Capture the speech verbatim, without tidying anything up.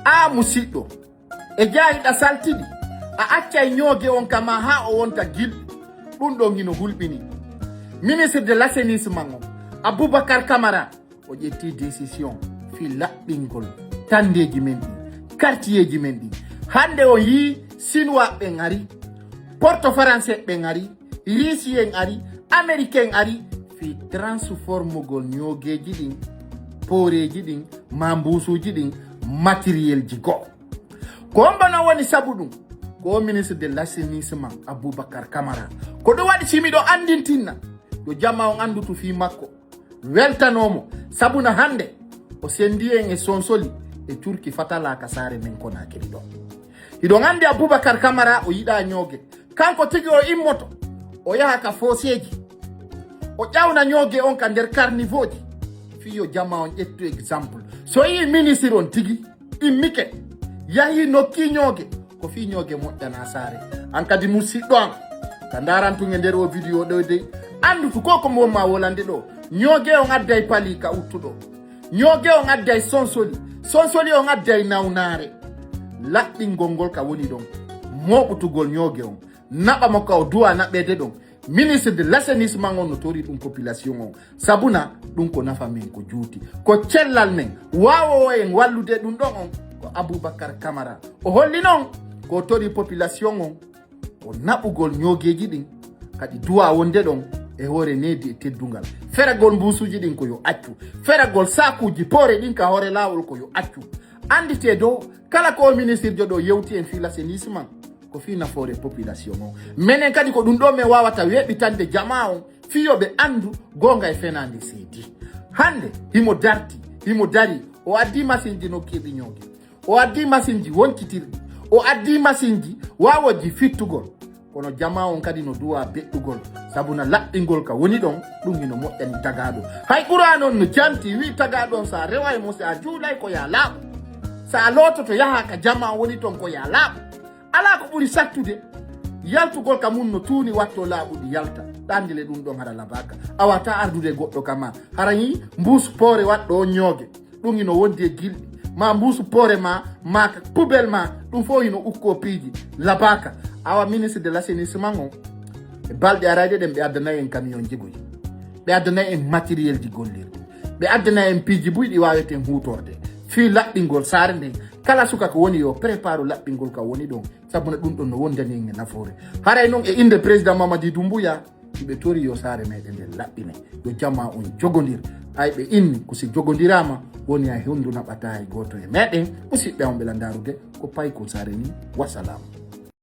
A musiɗɗo, e jaayiɗa saltiɗi, a accay ñooge on kama haa o wonta gilɗi. Ɗum ɗon hino hulɓini. Ministre de l'assainissement on, Aboubacar Camara, o ƴetti décision fii laɓɓingol tanndeeji men ɗin, quartierji men ɗin. Hannde on yii Sinuwaa ɓen ari, Porto Faranse ɓen ari, Riisi en ari, Amerike en ari, fii transformugol ñoogeeji ɗin, pooreeji ɗin, maa mbuusuuji ɗin, matérielji goo. Ko hombo no woni sabu ɗum? Ko ministre de l'assainissement, Aboubacar Camara. Ko ɗum waɗi si miɗo anndintinna, yo jamaa on anndutu fii makko. Weltanoo mo, sabu na hannde o senndi en e sonsoli e curki fatalaa ka saare men Konaakiri ɗoo. Hiɗon anndi Aboubacar Camara o yiɗaa ñooge. Kanko tigi o immoto, o yaha ka fooseeji, o ƴawna ñooge on ka nder karnivooji. Fii yo jamaa on ƴettu exemple. So yii ministre on tigi immike, yahii nokkii ñooge, ko fii ñooge moƴƴanaa saare. An kadi musiɗɗo an, ka ndaaran tun e nder o video ɗoo dey, anndutu ko ko mo ma wolande ɗoo. Ñooge on adday pali ka uttuɗo. Ñooge on adday sonsoli. Sonsoli on adday nawnaare. Laɓɓingol ngol ka woni ɗon. Mooɓutugol ñooge on. Naɓa mo ka o duwa naɓeede ɗon. Ministre de l'assainissement on no tori ɗum population on. Sabuna ɗum ko nafa men ko juuti. Ko cellal men. Waawoowo en wallude ɗum ɗon on ko Aboubacar Camara. O holli non ko o tori population on. Ko naɓugol ñoogeeji ɗin, kadi duwa wonde ɗon e hoore needi e teddungal. Feragol mbuusuuji ɗin ko yo accu. Feragol saakuuji poore ɗin ka hoore laawol ko yo accu. Annditee dow, kala ko o ministirjo ɗoo yewti en fii l'assainissement, ko fii nafoore population on. Menen kadi ko ɗum ɗoo men waawata weeɓitande jamaa on, fii yo ɓe anndu goonga e fenaande seedi. Hannde, himo darti, himo dari, o addii masinji nokkeeɓe ñooge. O addii masinji wonkitirɗi. O addii masinji waawooji fittugol. Kono jamaa on kadi no duwaa beɗɗugol. Sabuna laɓɓingol ka woni ɗon, ɗum hino moƴƴani tagaaɗo. Hay Qur'aana on no janti, wii tagaaɗo on, so a rewa e mo, so a juulay ko yo a laaɓu. So a loototo, yaha ka jamaa woni ton ko yo a laaɓu. Alaa ko ɓuri sattude yaltugol ka mun no tuuni watto laaɓuɗi yalta. Ɗandile ɗum ɗon hara labaaka. A wata ardude goɗɗo kama. Hara yi mbuus poore waɗɗo on ñooge. Ɗum ino wondi e gilɗi. Ma mbuusu poore ma, ma ka poubelle ma, ɗum fof ino ukko piiji. Labaaka. Awa ministre de l'assainissement on, e balɗe arayɗe ɗen ɓe addanay en camion jigoy. Ɓe addanay en matériel ji gollirɗi. Ɓe addanay en piiji buy ɗi waaweten huutorde. Fii laɓɓingol saare nden. Kala suka ko woni yo prépare laɓɓingol ka woni ɗon. Sabu na ɗum ɗon no wondani en e nafoore. Haray non e innde président Mamadi Doumbouya, hiɓe tori yo saare meɗen nden laɓɓine. Yo jamaa on jogondir. Ay ɓe inni ko si jogondiraama woni hay hondu naɓataa hay gooto e meɗen. Musidɓe on ɓe landaarude ko paykol saare ni. Wasalaam.